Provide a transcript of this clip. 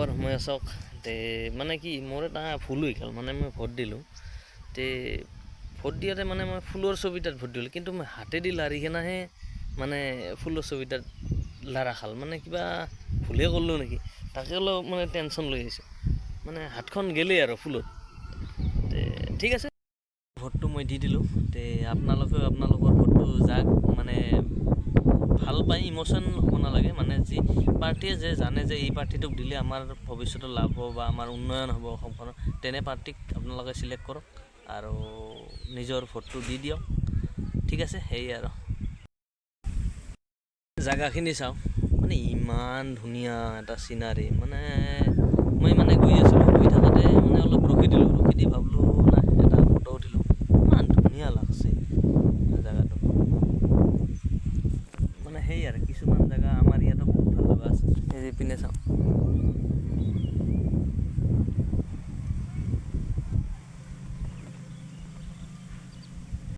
খবৰ? মই চাওক তে মানে কি মোৰ এটা ভুল হৈ গ'ল। মানে মই ভোট দিলোঁ, তে ভোট দিয়াতে মানে মই ফুলৰ ছবিটাত ভোট দিলোঁ, কিন্তু মই হাতেদি লাৰি কিনেহে মানে ফুলৰ ছবিটাত লাৰা খাল। মানে কিবা ভুলে কৰিলোঁ নেকি, তাকে অলপ মানে টেনশ্যন লৈ আহিছোঁ। মানে হাতখন গেলেই আৰু ফুলত। তে ঠিক আছে, ভোটটো মই দি দিলোঁ। তে আপোনালোকেও আপোনালোকৰ ভোটটো যাক মানে ভাল পায়, ইম'শ্যন হ'ব নালাগে। মানে যি পাৰ্টীয়ে যে জানে যে এই পাৰ্টীটোক দিলে আমাৰ ভৱিষ্যতৰ লাভ হ'ব বা আমাৰ উন্নয়ন হ'ব অসমখনৰ, তেনে পাৰ্টীক আপোনালোকে চিলেক্ট কৰক আৰু নিজৰ ভোটটো দি দিয়ক। ঠিক আছে, সেয়ে আৰু জেগাখিনি চাওঁ, মানে ইমান ধুনীয়া এটা চিনাৰী। মানে মই মানে গৈ আছিলোঁ, গৈ থাকোঁতে মানে অলপ ৰখি দিলোঁ। ৰখি দি ভাবিলোঁ, নাই, এটা ফটো উঠিলোঁ। ইমান ধুনীয়া লাগছে জেগাটো। মানে সেই আৰু কিছুমান জেগা আমাৰ ইয়াতো বহুত ভাল লগা আছে। এই পিনে চাওঁ।